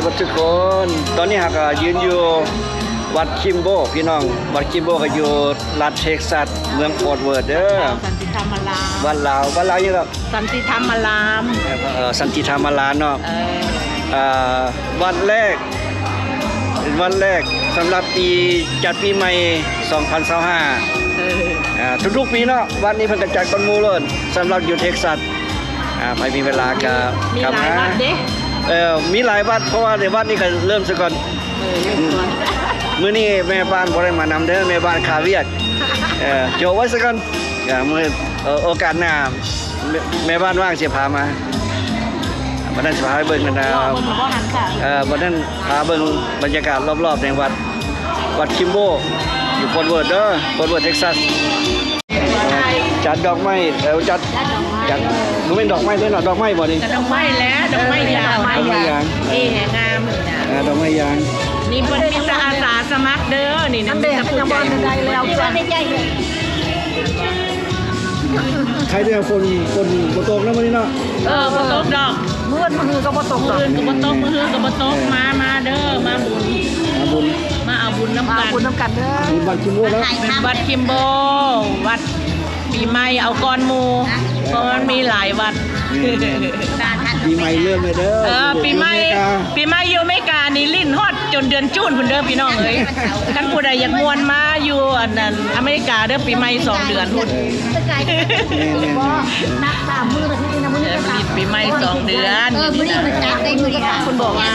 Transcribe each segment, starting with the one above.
ໝົດທຸກຄົນ ຕອນນີ້ເຮົາກໍຢືນຢູ່ວັດຄິມໂບ ພີ່ນ້ອງ ວັດຄິມໂບກໍຢູ່ລັດເທັກຊັສ ເມືອງຟອດເວີດເດີ. ສັນຕິທຳມາລາມ ວັດລາວ ວັດລາວຫຍັງເກາະ? ສັນຕິທຳມາລາມ ເອີ ສັນຕິທຳມາລາມເນາະ. ເອີ ເອີ ວັດແລກ ເປັນວັດແລກສຳລັບປີ ຈັດປີໃໝ່ສອງພັນຊາວຫ້າ. ເອີ ອ່າ ທຸກໆປີເນາະ ວັດນີ້ເພິ່ນກໍຈັດກ່ອນໝູ່ໂລດ ສຳລັບຢູ່ເທັກຊັສ. ອ່າ ໃຜມີເວລາກໍ ມີ ກໍມາ ມີຫຼາຍວັດເດ້. ເອີ ມີຫຼາຍວັດ ເພາະວ່າໃນວັດນີ້ກໍເລີ່ມຊະກ່ອນ. ເອີ ເລີ່ມກ່ອນ ມື້ນີ້ແມ່ບ້ານບໍ່ໄດ້ມານຳເດີ ແມ່ບ້ານຄາວຽກ. ເອີ ໂຈະໄວ້ຊະກ່ອນ ກໍມື້ ເອີ ໂອກາດໜ້າ ແມ່ ແມ່ບ້ານວ່າງຊິພາມາ. ບັດນັ້ນຊິພາໄປເບິ່ງກັນນະ ເອີ ບັດນັ້ນພາເບິ່ງບັນຍາກາດລອບໆໃນວັດ ວັດຄິມໂບ ຢູ່ຟອດເວີດເດີ ຟອດເວີດ ເທັກຊັສ. ຈັດດອກໄມ້ ເອີ ຈັດ ຈັດ ບໍ່ແມ່ນດອກໄມ້ເດ້ເນາະ ດອກໄມ້ບໍ່ນີ້? ດອກໄມ້ແຫຼະ ດອກໄມ້ຢາງ ດອກໄມ້ຢາງ ເອີ ງາມ ເອີ ດອກໄມ້ຢາງ. ນີ້ເພິ່ນມີແຕ່ອາສາສະໝັກເດີ ນີ້ນະ ມີແຕ່ຜູ້ໃຈບຸນ. ໃຄແດ່ຝົນ ຝົນບໍ່ຕົກເນາະມື້ນີ້ເນາະ. ເອີ ບໍ່ຕົກດອກ ມື້ອື່ນມື້ຮືກໍບໍ່ຕົກດອກ ມື້ອື່ນກໍບໍ່ຕົກ ມື້ຮືກໍບໍ່ຕົກ. ເອີ ມາ ມາເດີ ມາບຸນ ມາບຸນ ມາເອົາບຸນນຳກັນ ມາເອົາບຸນນຳກັນເດີ. ມີວັດຄິມໂບເນາະ ວັດຄິມໂບ ວັດປີໃໝ່ເອົາກ່ອນໝູ່ ເພາະມັນມີຫຼາຍວັດ. ແມ່ນໆ ປີໃໝ່ເລີ່ມເລີຍເດີ. ເອີ ປີໃໝ່ ປີໃໝ່ຢູ່ອາເມລິການີ້ຫຼິ້ນຮອດຈົນເດືອນຈູນພຸ້ນເດີພີ່ນ້ອງເອີຍ. ຄັນຜູ້ໃດຢາກມ່ວນມາຢູ່ອັນນັ້ນ ອາເມລິກາເດີ ປີໃໝ່ສອງເດືອນພຸ້ນ. ເອີ ແມ່ນໆ ນັບສາມມື້ນະ ທີນີ້ນະ ມື້ນີ້ກໍສາມ ປີໃໝ່ສອງເດືອນ. ເອີ ມື້ນີ້ມັນຈັດໄດ້ ມື້ນີ້ກໍສາມ ເພິ່ນບອກວ່າ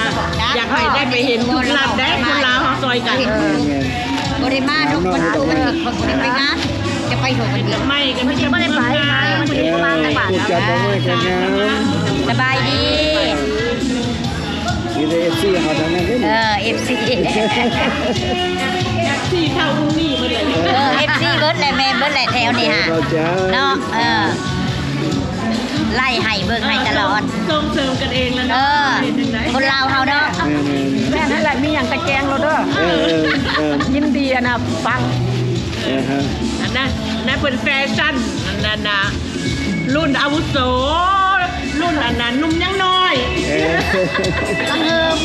ຢາກໃຫ້ໄດ້ໄປເຫັນທຸກລັດເດ້ ຄົນລາວເຮົາຊ່ອຍກັນ. ເອີ ແມ່ນໆ ບໍ່ໄດ້ມາດອກ ມັນໂຕ ມັນຖືກ ເພິ່ນບໍ່ໄດ້ໄປງານ ຈະໄປເຖາະກັນ ດອກໄມ້ກໍມີແຕ່ ບໍ່ໄດ້ໄປງານ ເອີ ຜູ້ຈັດດອກໄມ້ກໍງາມ. ສະບາຍດີ. ມີແຕ່ເອັຟຊີເຮົາທັງນັ້ນເດ້. ເອີ ເອັຟຊີ ເອັຟຊີເທົ່າລຸງນີ້ເບິດເລີຍ. ເອີ ເອັຟຊີເບິດແຫຼະ ແມ່ນເບິດແຫຼະແຖວນີ້ຫາ ເອີ ເນາະ. ເອີ ໄລ່ໃຫ້ເບິ່ງໃຫ້ຕະຫຼອດ ສົ່ງເສີມກັນເອງແລ້ວເນາະ. ເອີ ເຮັດຈັ່ງໃດ ຄົນລາວເຮົາເນາະ. ແມ່ນໆ ແມ່ນຫັ້ນແຫຼະ ມີຫຍັງກະແຈ້ງໂລດເດີ. ເອີ ເອີ ເອີ ຍິນດີອັນນ່າຟັງ. ເອີ ຮະ ອັນນັ້ນ ອັນນັ້ນເພິ່ນແຟຊັ່ນ ອັນນັ້ນນະ ລຸ້ນອາວຸໂສ ລຸ້ນອັນນັ້ນ ໜຸ່ມຍັງນ້ອຍ. ເອີ ກຳເລີ່ມ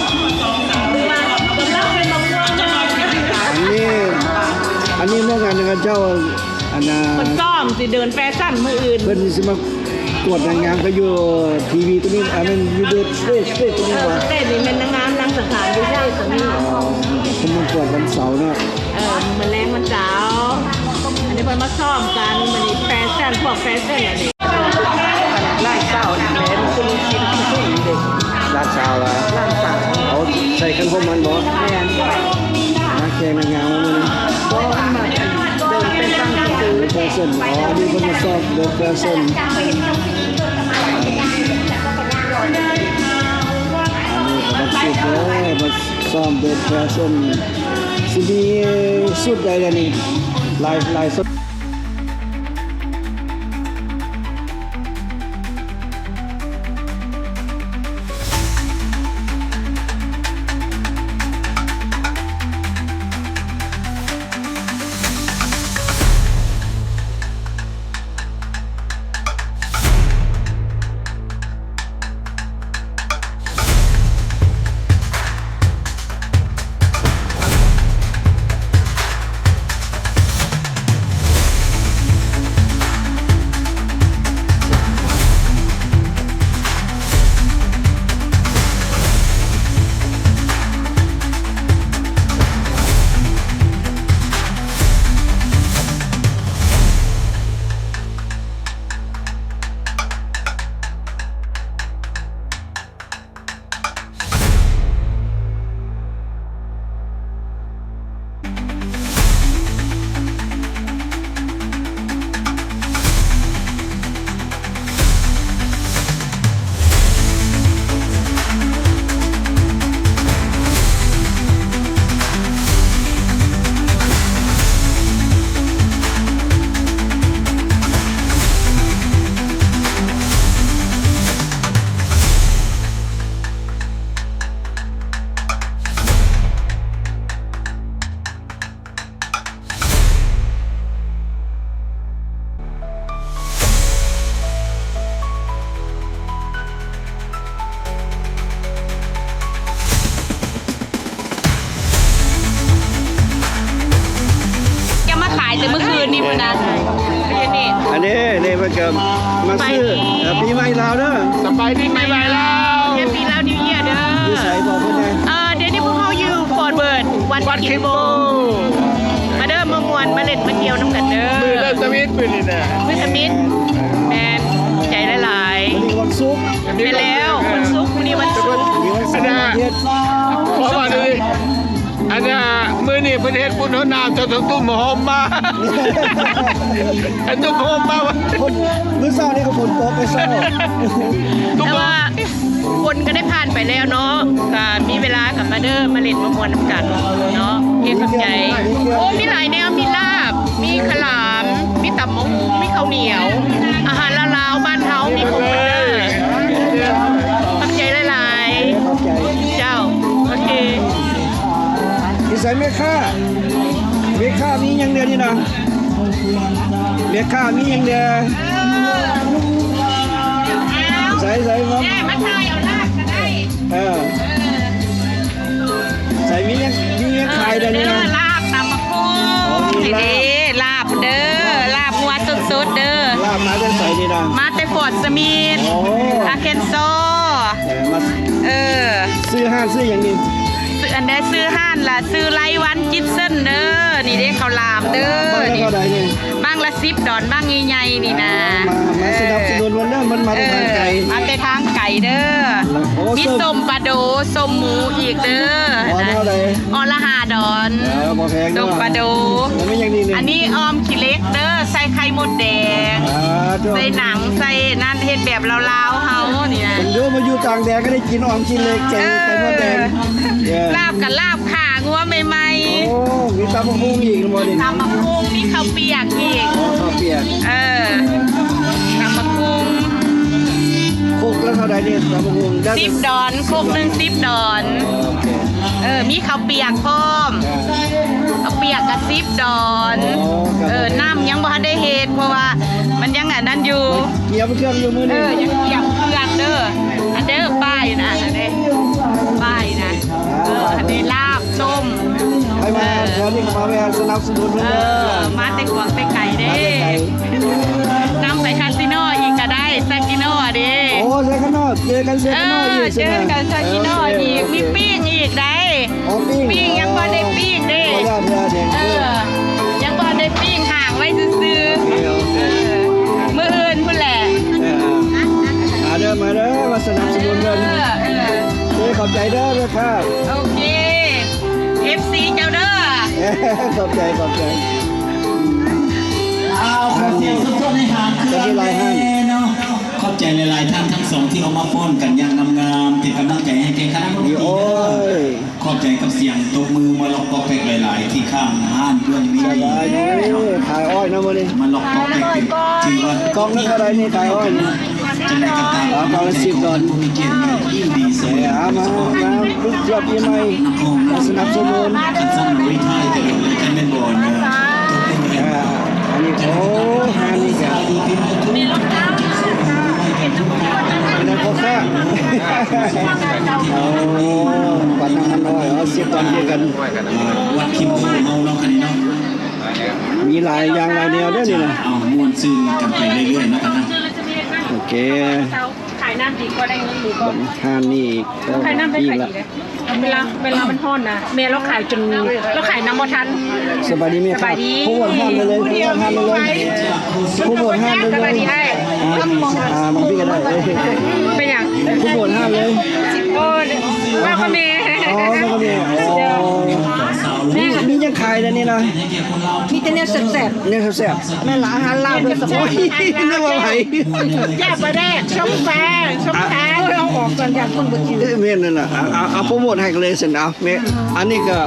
ຫຼືວ່າກຳລັງເປັນບັກມ່ວງນ້ອຍ. ອັນນີ້ ອັນນີ້ເມືອງອັນເຂົາເຈົ້າ ອັນນ່າ ເພິ່ນຊ້ອມຊິເດີນແຟຊັ່ນມື້ອື່ນ ເພິ່ນຊິມາກວດນາງງາມກໍຢູ່ທີວີໂຕນີ້ ອັນນັ້ນຢູ່ເດີສະເຕຈ ສະເຕຈໂຕນີ້ຫວາ? ສະເຕຈນີ້ແມ່ນນາງງາມນາງສັງຂານຢູ່ສະເຕຈໂຕນີ້. ອໍ ເພິ່ນມາກວດວັນເສົາເນາະ. ເອີ ມື້ແລງວັນເສົາ ອັນນີ້ເພິ່ນມາຊ້ອມກັນ ມື້ນີ້ແຟຊັ່ນ ພວກແຟຊັ່ນອັນນີ້. ຫຼານສາວນີ້ແມ່ນຄືລູກຊິ້ນຄືເດ້. ຫຼານສາວຫວາ? ຫຼານສາວ. ເອົາໃສ່ຄັນຫົມມັນບໍ? ແມ່ນ. ມາແຂ່ງນາງງາມມື້ນີ້. ບໍ່ ມັນມາເດີນແຟຊັ່ນຊື່ໆ. ເດີນແຟຊັ່ນ. ອໍ ອັນນີ້ເພິ່ນມາຊອກເດີນແຟຊັ່ນ. ອັນນີ້ກໍມາຊຸດເດີ ມາຊ້ອມເດີນແຟຊັ່ນ. ຊິມີຊຸດໃດລະນີ້? ຫຼາຍ ຫຼາຍຊຸດ. ຕົວນີ້ບໍ່ນະ ອັນນີ້ ອັນນີ້ ນີ້ເພິ່ນກໍມາຊື້ ສະບາຍດີ ເອີ ປີໃໝ່ລາວເດີ ສະບາຍດີປີໃໝ່ລາວ Happy Lao New Year ເດີ ຢູ່ໃສບອກເພິ່ນແດ່ ເອີ ດຽວນີ້ພວກເຮົາຢູ່ Fort Worth ວັດ Kimball ມາເດີ ມາມ່ວນ ມາຫຼິ້ນ ມາທ່ຽວນຳກັນເດີ ມື້ເລີ່ມທຳອິດມື້ນີ້ນະ ມື້ທຳອິດ ແມ່ນ ຂອບໃຈຫຼາຍໆ ມື້ນີ້ວັນສຸກ ແມ່ນແລ້ວ ວັນສຸກ ມື້ນີ້ວັນສຸກ ມື້ນີ້ວັນສຸກ ອັນນ່າ ເຮັດ ເພາະວ່າ ອັນນ່າ ມື້ນີ້ເພິ່ນເຮັດບຸນຫົວໜ້າ ເຈົ້າຕ້ອງຕຸ້ມຜ້າຫົ່ມມາ ໃຫ້ຕຸ້ມຜ້າຫົ່ມມາ ມື້ເຊົ້ານີ້ກໍຝົນຕົກ ແຕ່ເຊົ້າ ແຕ່ວ່າຝົນກໍໄດ້ຜ່ານໄປແລ້ວເນາະ ກໍມີເວລາກໍມາເດີ ມາຫຼິ້ນມາມ່ວນນຳກັນເນາະ ເອ ຂອບໃຈ ໂອ້ ມີຫຼາຍແນວ ມີລາບ ມີຂະຫຼາມ ມີຕຳບັກຫຸ່ງ ມີເຂົ້າໜຽວ ອາຫານລາວໆ ບ້ານເຮົາ ມີຄົບໝົດເດີ ຂອບໃຈຫຼາຍໆ ເຈົ້າ ໂອເຄ ຢູ່ໃສແມ່ຄ້າ ແມ່ຄ້າມີຫຍັງແດ່ນີ້ນະ ແມ່ຄ້າມີຫຍັງແດ່ ໃສໆ ມາ ເອີ ໃສ ມີຫຍັງ ມີຫຍັງຂາຍແດ່ນີ້ນະ ລາບ ຕຳບັກຫຸ່ງ ອໍ ມີລາບ ນີ້ເດ້ ລາບເດີ ລາບງົວສົດໆເດີ ລາບມາແຕ່ໃສນີ້ນະ ມາແຕ່ຟອດສະມິດ ໂອ້ ອາເຄນຊໍ ເອີ ມາ ເອີ ຊື່ຮ້ານຊື່ຫຍັງນີ້ ຊື່ ອັນໃດ ຊື່ຮ້ານລະ ຊື່ໄລວັນກິດເຊິນເດີ ນີ້ເດ້ ເຂົ້າຫຼາມເດີ ບາງລະເທົ່າໃດນີ້ ບາງລະສິບດອນ ບາງໃຫຍ່ໆນີ້ນະ ມາ ມາສະໜັບສະໜູນເພິ່ນເດີ ມັນມາແຕ່ທາງໄກ ເອີ ມາແຕ່ທາງໄກເດີ ໂອ້ ມີສົ້ມປາໂດ ສົ້ມໝູອີກເດີ ອໍ ເທົ່າໃດ ອໍລະຫ້າດອນ ເອີ ບໍ່ແພງເນາະ ສົ້ມປາໂດ ແລ້ວມີຫຍັງອີກນີ້ ອັນນີ້ອ່ອມຂີ້ເຫຼັກເດີ ໃສ່ໄຂ່ມົດແດງ ອ່າ ໃສ່ໜັງ ໃສ່ນັ້ນ ເຮັດແບບລາວໆເຮົານີ້ນະ ເບິ່ງເດີ ມາຢູ່ຕ່າງແດນກໍໄດ້ກິນອ່ອມຂີ້ເຫຼັກ ໃສ່ ເອີ ໄຂ່ມົດແດງ ເອີ ລາບກໍລາບ ຂາງົວໃໝ່ໆ ໂອ້ ມີຕຳບັກຫຸ່ງອີກບໍ່ນີ້ ຕຳບັກຫຸ່ງ ມີເຂົ້າປຽກອີກ ອໍ ເຂົ້າປຽກ ເອີ ຕຳບັກຫຸ່ງ ຄົກລະເທົ່າໃດນີ້ ຕຳບັກຫຸ່ງ ສິບດອນ ຄົກໜຶ່ງສິບດອນ ໂອເຄ ເອີ ມີເຂົ້າປຽກພ້ອມ ອ່າ ເຂົ້າປຽກກໍສິບດອນ ອໍ ເອີ ນ້ຳຍັງບໍ່ທັນໄດ້ເຮັດ ເພາະວ່າມັນຍັງອັນນັ້ນຢູ່ ກຽມເຄື່ອງຢູ່ມື້ນີ້ ເອີ ຍັງກຽມເຄື່ອງເດີ ອັນເດີ ປ້າຍນະ ອັນເດີ ປ້າຍນະ ເອີ ອັນນີ້ລາບ ສົ້ມ ໃຜມາແຖວນີ້ກໍມາແວ່ສະໜັບສະໜູນເພິ່ນເດີ ເອີ ມາແຕ່ກວາງແຕ່ໄກເດ້ ມາແຕ່ໄກ ນຳໄປຄາສິໂນອີກກໍໄດ້ ຊາກິໂນເດ້ ໂອ້ ຊາກິໂນ ເຈີກັນຊາກິໂນອີກ ເຈີກັນຊາກິໂນອີກ ໂອເຄ ມີປີ້ງອີກໄດ໋ ອໍ ປີ້ງ ປີ້ງຍັງບໍ່ໄດ້ປີ້ງເດ້ ບໍ່ໄດ້ ບໍ່ໄດ້ ເອີ ຍັງບໍ່ໄດ້ປີ້ງ ຫາງໄວ້ຊື່ໆ ໂອເຄ ໂອເຄ ເອີ ມື້ອື່ນພຸ້ນແຫຼະ ເອີ ມາເດີ ມາເດີ ມາສະໜັບສະໜູນເພິ່ນ ເອີ ເອີ ເອີ ຂອບໃຈເດີ ແມ່ຄ້າ ໂອເຄ ເອັຟຊີ ເຈົ້າເດີ ຂອບໃຈ ຂອບໃຈ ອ້າວ ຂໍສຽງສົດໆໃຫ້ຫາງເຄື່ອງແດ່ເນາະ ຂອບໃຈຫຼາຍໆ ທ່ານທັງສອງທີ່ເອົາມາຟ້ອນກັນຢ່າງງາມໆ ເປັນກຳລັງໃຈໃຫ້ແກ່ຄະນະວົງດົນຕີເດີ ໂອ້ຍ ຂອບໃຈກັບສຽງຕົບມືມາລັອກປອກແປັກຫຼາຍໆ ທີ່ຂ້າງຮ້ານເບື້ອງນີ້ ສະບາຍດີ ຂາຍອ້ອຍເນາະມື້ນີ້ ມາລັອກປອກແປັກ ຖືວ່າ ກ່ອງໜຶ່ງເທົ່າໃດນີ້ຂາຍອ້ອຍນີ້ ຈັ່ງໃດກໍຕາມ ເອົາ ກ່ອງລະສິບດອນ ຜູ້ມີກຽດຍິນດີສະເໝີ ເອົາມາ ມາເພື່ອປີໃໝ່ ສະໜັບສະໜູນ ຄັນຊັ້ນຣີທາຍກໍໄດ້ ຄັນແມ່ນບໍ່ນະ ເອີ ອັນນີ້ ໂອ້ ຮ້ານນີ້ກະ ອັນນັ້ນພໍ່ຄ້າ ໂອ້ ບັດນ້ຳມັນອ້ອຍ ເອົາ ສຽບຕອນດຽວກັນ ວັດຄິມໂຄເຮົາເນາະ ຄັນນີ້ເນາະ ມີຫຼາຍຢ່າງຫຼາຍແນວເດີນີ້ນະ ເອົາ ມ່ວນຊື່ນກັນໄປເລື້ອຍໆເນາະ ໂອເຄ ຂາຍນ້ຳດີກວ່າໄດ້ເງິນດີກວ່າ ຮ້ານນີ້ ຂາຍນ້ຳໄດ້ຂາຍດີເດ້ ເວລາ ເວລາມັນຮ້ອນນະ ແມ່ລາວຂາຍຈົນ ລາວຂາຍນ້ຳບໍ່ທັນ ສະບາຍດີແມ່ຄ້າ ສະບາຍດີ ຜູ້ບ່ອນຮ້ານເລີຍ ຜູ້ບ່ອນຮ້ານເລີຍ ຜູ້ບ່ອນຮ້ານເລີຍ ສະບາຍດີອ້າຍ ອ່າ ມາພີ້ກໍໄດ້ ເປັນຫຍັງ ຜູ້ບ່ອນຮ້ານເລີຍ ໂອ້ ເວົ້າກັບແມ່ ອໍ ເວົ້າກັບແມ່ ໂອ້ ມີ ມີຫຍັງຂາຍແດ່ນີ້ນະ ມີແຕ່ແນວແຊບໆ ແນວແຊບໆ ແມ່ນລະ ອາຫານລາວໂດຍສະເພາະ ແມ່ນລະ ເວົ້າໃຫ້ ແຈ່ວປາແດກ ສົ້ມປາ ສົ້ມຂາ ເອົາອອກກ່ອນ ຢ້ານຄົນບໍ່ຈື່ ເອີ ແມ່ນນັ້ນລະ ເອົາ ເອົາ ເອົາໂປຣໂມດໃຫ້ກັນເລີຍຊັ້ນ ເອົາ ແມ່ ອັນນີ້ກໍ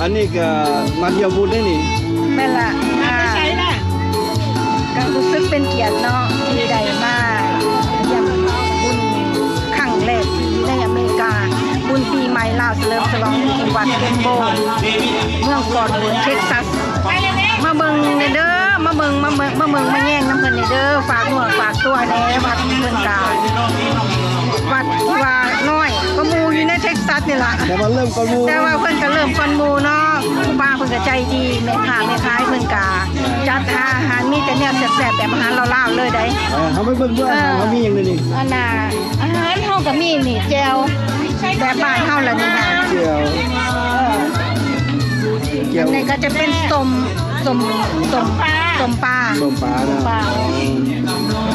ອັນນີ້ກໍມາທ່ຽວບຸນໄດ້ນີ້ ແມ່ນລະ ອ່າ ມາແຕ່ໃສລະ ກໍຮູ້ສຶກເປັນກຽດເນາະ ທີ່ໄດ້ມາຢ້ຽມບຸນຄັ້ງແລກທີ່ຢູ່ໃນອາເມລິກາ ບຸນປີໃໝ່ລາວສະເຫຼີມສະຫຼອງທີ່ວັດ Kimball ເມືອງ Fort Worth Texas ມາເບິ່ງແດ່ເດີ ມາເບິ່ງ ມາເບິ່ງ ມາເບິ່ງມາແຍງນຳເພິ່ນນີ້ເດີ ຝາກເນື້ອຝາກຕົວແດ່. ວັດເພິ່ນກະ ວັດທີ່ວ່ານ້ອຍກວ່າໝູ່ຢູ່ໃນເທັກຊັສນີ້ລະ ແຕ່ວ່າເລີ່ມກ່ອນໝູ່ ແຕ່ວ່າເພິ່ນກະເລີ່ມກ່ອນໝູ່ເນາະ. ຄູບາເພິ່ນກະໃຈດີ ແມ່ຄ້າແມ່ຂາຍເພິ່ນກະຈັດຫາອາຫານ ມີແຕ່ແນວແຊບໆ ແບບອາຫານລາວໆເລີຍໃດ. ເອີ ເຮົາໄປເບິ່ງເດີ ເອີ ເຮົາມີຫຍັງແດ່ນີ້? ອັນນ່າ ອາຫານເຮົາກະມີນີ້ ແຈ່ວແບບບ້ານເຮົາລະນີ້ນະ ແຈ່ວ ເອີ ແຈ່ວ ອັນນີ້ກະຈະເປັນສົ້ມ ສົ້ມ ສົ້ມ ສົ້ມປາ ສົ້ມປາເນາະ ປາ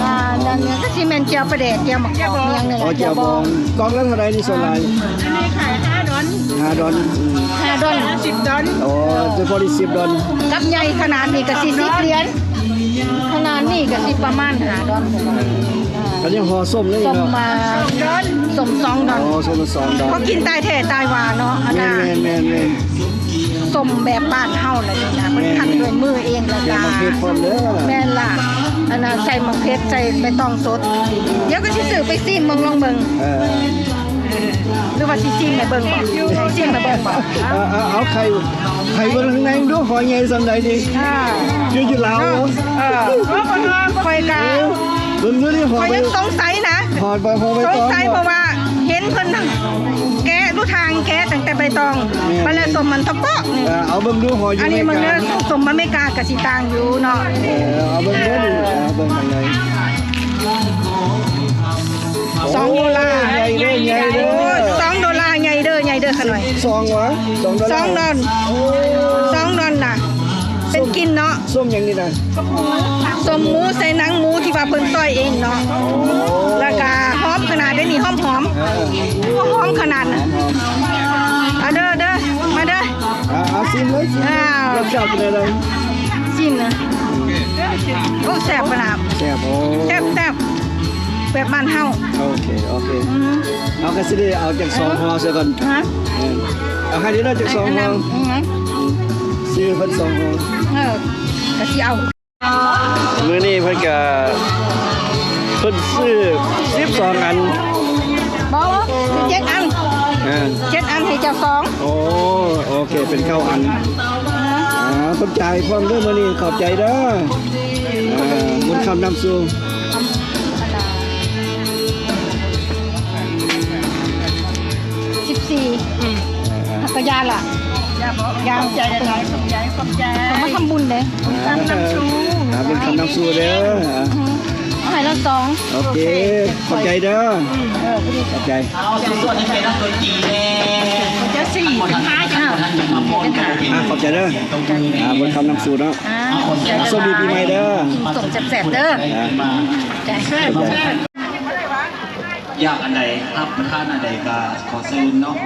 ອ່າ ອັນນີ້ກະຊິແມ່ນແຈ່ວປາແດກ ແຈ່ວໝາກກອກ ແຈ່ວບອງ ອີ່ຫຍັງນີ້ລະ ອໍ ແຈ່ວບອງ ແຈ່ວບອງ. ກ່ອງລະເທົ່າໃດນີ້ສ່ວນຫຼາຍ? ອັນນີ້ຂາຍຫ້າດອນ ຫ້າດອນ ອືມ ຫ້າດອນ ສິບດອນ ອໍ ເສຍພໍດີສິບດອນ ກັບໃຫຍ່ຂະໜາດນີ້ກະສີ່ສິບຫຼຽນ ຂະໜາດນີ້ກະຊິປະມານຫ້າດອນ. ອັນນີ້ຫໍ່ສົ້ມເລີຍເນາະ ສົ້ມ ສົ້ມສອງດອນ ອໍ ສົ້ມສອງດອນ ເພາະກິນຕາຍແທ້ຕາຍວ່າເນາະ ອັນນ່າ ແມ່ນໆໆ ສົ້ມແບບບ້ານເຮົາລະນີ້ນະ ເພິ່ນຄັ້ນດ້ວຍມືເອງ ລະກະ ແມ່ນລະ ອັນນ່າ ໃສ່ໝາກເຜັດ ໃສ່ໃບຕອງສົດ. ດຽວກະຊິຊື້ໄປຊີມເບິ່ງ ລອງເບິ່ງ ເອີ ຫຼືວ່າຊິຊີມໃຫ້ເບິ່ງບໍ? ຊິຊີມໃຫ້ເບິ່ງບໍ? ເອົາ ເອົາ ເອົາ ໄຂ່ ໄຂ່ເບິ່ງທາງໃນດູ ຫໍ່ໃຫຍ່ສ່ຳໃດນີ້ ອ່າ ຢູ່ ຢູ່ລາວ ເອີ ຂ້ອຍກະ ເອີ ເບິ່ງດູນີ້ ຂ້ອຍຍັງສົງໄສນະ ຫໍ່ ຫໍ່ໃບຕອງ ສົງໄສ ເພາະວ່າເຫັນເພິ່ນແກະດູ ທາງແກະຕັ້ງແຕ່ໃບຕອງ ແມ່ນ ບັດແລ້ວສົ້ມມັນທະເປາະນີ້ ເອີ ເອົາເບິ່ງດູຫໍ່ຢູ່ ອັນນີ້ເບິ່ງເດີ ສົ້ມອາເມລິກາກະຊິຕ່າງຢູ່ເນາະ ເອີ ເອົາເບິ່ງເດີ ເອີ ເບິ່ງທາງໃນ ສອງໂດລາ ໃຫຍ່ເດີ ໃຫຍ່ເດີ ໂອ້ຍ ສອງໂດລາ ໃຫຍ່ເດີ ໃຫຍ່ເດີຂະໜ້ອຍ ສອງຫວາ ສອງໂດລາ ສອງດອນ ໂອ້ ສອງດອນນະ ເປັນກິນເນາະ ສົ້ມຫຍັງນີ້ນະ? ສົ້ມໝູ ໃສ່ໜັງໝູທີ່ວ່າເພິ່ນຊອຍເອງເນາະ ລະກະຫອມຂະໜາດເດ້ນີ້ ຫອມໆ ເອີ ຫອມຂະໜາດນະ ເອົາເດີ ເດີ ມາເດີ ເອົາ ເອົາຊີມເລີຍ ເອົາ ລົດຊາດເປັນແນວໃດ? ຊີມນະ ໂອ້ ແຊບຂະໜາດ ແຊບ ໂອ້ ແຊບໆ ແບບບ້ານເຮົາ ໂອເຄ ໂອເຄ ອືມ ເຮົາກະຊິໄດ້ເອົາຈັກສອງຫໍ່ຊະກ່ອນ ຮະ ເອີ ເອົາໃຫ້ເດີຈັກສອງຫໍ່ ອືມ ຊື້ເພິ່ນສອງຫໍ່ ເອີ ກະຊິເອົາ ມື້ນີ້ເພິ່ນກະ ເພິ່ນຊື້ສິບສອງອັນ ບໍ່ ບໍ່ ເຈັດອັນ ເອີ ເຈັດອັນໃຫ້ເຈົ້າສອງ ໂອ້ ໂອເຄ ເປັນເກົ້າອັນ ອ່າ ຂອບໃຈພ້ອມເດີ ມື້ນີ້ຂອບໃຈເດີ ອ່າ ບຸນຄຳນຳສູ່ ສິບສີ່ ອືມ ຮັກກະຢາລະ ຢາ ຂອບໃຈຫຼາຍໆ ຂອບໃຈ ຂອບໃຈ ເຂົາມາທຳບຸນເດ້ ບຸນຄຳນຳສູ່ ອ່າ ບຸນຄຳນຳສູ່ເດີ ອືມ ເອົາໃຫ້ລະສອງ ໂອເຄ ໂອເຄ ຂອບໃຈເດີ ອືມ ເອີ ຂອບໃຈ ເອົາສ່ວນໆໃຫ້ເປັນນັກດົນຕີແດ່ ຂອບໃຈສີ່ ຫ້າ ອ່າ ຂອບໃຈເດີ ອ່າ ບຸນຄຳນຳສູ່ເນາະ ອ່າ ຂອບໃຈ ໂຊກດີປີໃໝ່ເດີ ກິນສົ້ມແຊບໆເດີ ອ່າ ຂອບໃຈ ຢາກອັນໃດ ຮັບປະທານອັນໃດກະຂໍເຊີນເນາະ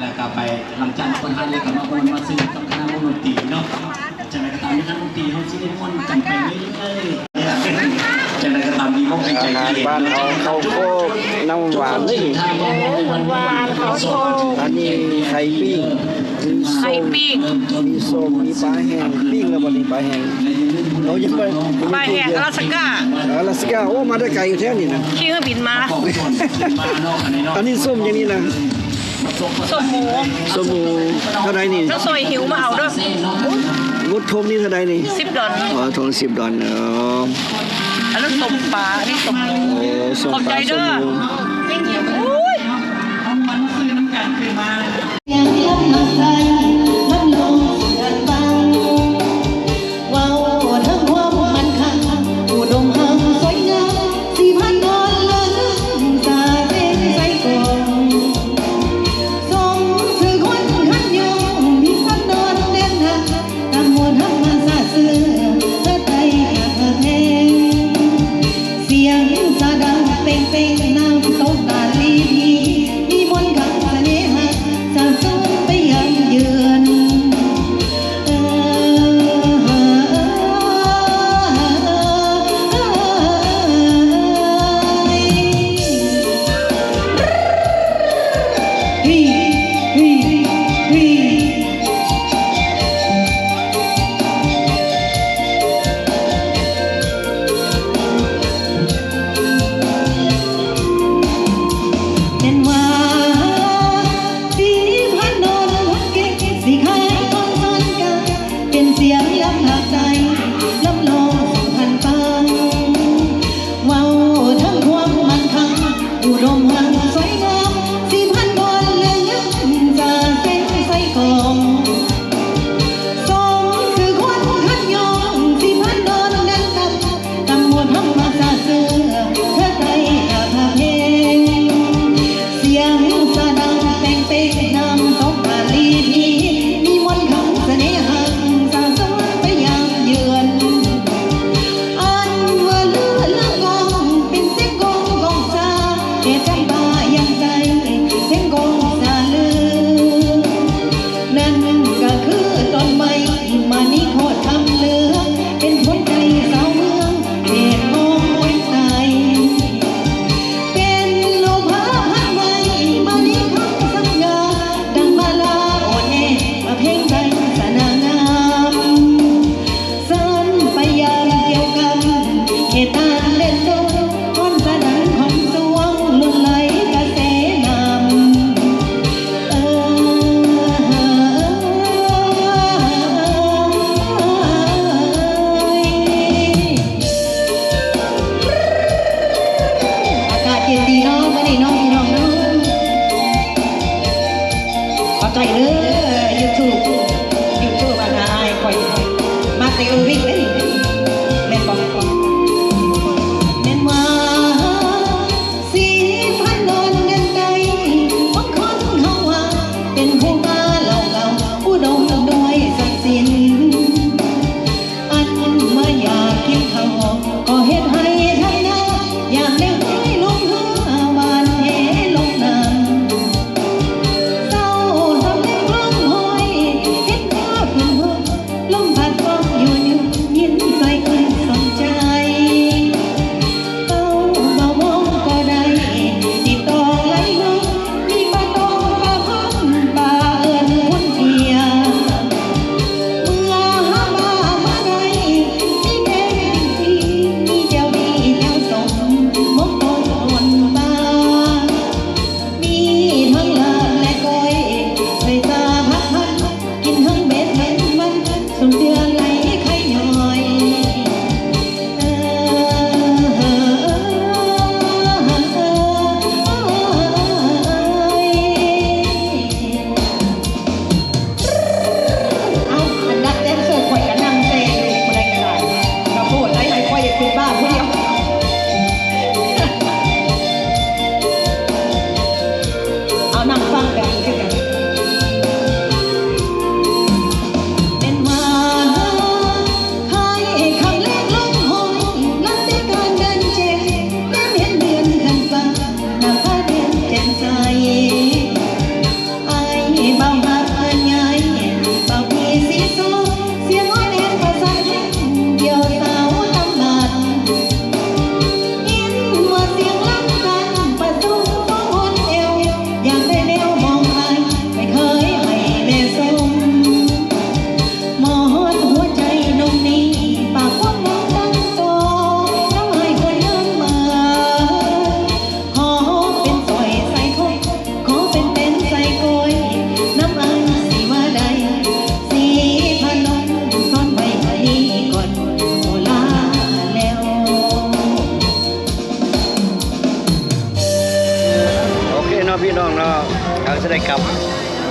ແລ້ວກະໄປ ຫຼັງຈາກຮັບປະທານແລ້ວກະມາມ່ວນມາຊື່ກັບຄະນະວົງດົນຕີເນາະ ຈັ່ງໃດກະຕາມ ຄະນະວົງດົນຕີເຮົາຊິໄດ້ມ່ວນກັນໄປເລື້ອຍໆ ຈັ່ງໃດກະຕາມ ດີອົກດີໃຈ ອາຫານບ້ານເຮົາ ເຂົ້າໂຄກ ນ້ຳຫວານເດ້ ນ້ຳຫວານ ເຂົ້າໂຄກ ອັນນີ້ໄຂ່ປີ້ງ ໄຂ່ປີ້ງ ມີສົ້ມ ມີປາແຫ້ງ ປີ້ງແລ້ວບໍ່ນີ້ ປາແຫ້ງ ເຮົາຍັງບໍ່ ປາແຫ້ງອາລາສກາ ອາລາສກາ ໂອ້ ມາແຕ່ໄກແທ້ນີ້ນະ ຂີ່ເຮືອບິນມາ ອັນນີ້ສົ້ມຫຍັງນີ້ນະ ສົ້ມໝູ ສົ້ມໝູ ເທົ່າໃດນີ້ ເຈົ້າຊ່ອຍຫິ້ວມາເອົາເດີ ໝົດຖົງນີ້ເທົ່າໃດນີ້ ສິບດອນ ອໍ ຖົງລະສິບດອນ ອໍ ອັນນັ້ນສົ້ມປາ ອັນນີ້ສົ້ມໝູ ໂອ້ ສົ້ມປາ ຂອບໃຈເດີ ສົ້ມໝູ ໂອ້ຍ ເວົ້າເຖິງຄວາມມັນຄັກ ອຸດົມຮັ່ງສວຍງາມ ສີພັນອ່ອນເລີນສາເສັງໃສກ່ອນ ສົມຊື່ຄົນຄັນຍອງ ມີສັນດອນແໜ້ນໜາ ຕາມມົນທຳມະຊາດເຊື້ອ ເທີໄທຮັກແພງ ສຽງສາດັງເປັງໆ ນ້ຳຕົກຕາລີພີ ມີມົນຄັງສະເໜ່ຫາ ສາບຊວນໄປຢ່າງຍື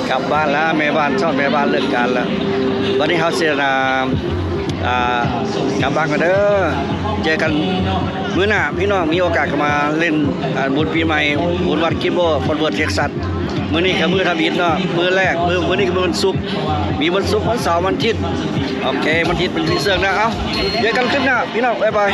ກັບບ້ານແລ້ວ ແມ່ບ້ານ ຊອນແມ່ບ້ານເລີກການແລ້ວ. ບັດນີ້ເຮົາຊິ ອ່າ ອ່າ ກັບບ້ານກັນເດີ. ເຈີກັນມື້ໜ້າ ພີ່ນ້ອງມີໂອກາດກໍມາຫຼິ້ນ ອ່າ ບຸນປີໃໝ່ ບຸນວັນກິດໂບ ຟອດເວີດ ເທັກຊັສ. ມື້ນີ້ກໍມື້ທຳອິດເນາະ ມື້ແລກ ມື້ ມື້ນີ້ກໍມື້ວັນສຸກ ມີວັນສຸກ ວັນເສົາ ວັນອາທິດ. ໂອເຄ ວັນອາທິດເປັນປີເຊື່ອງນະ. ເອົາ ເຈີກັນຄລິບໜ້າ ພີ່ນ້ອງ ບາຍບາຍ.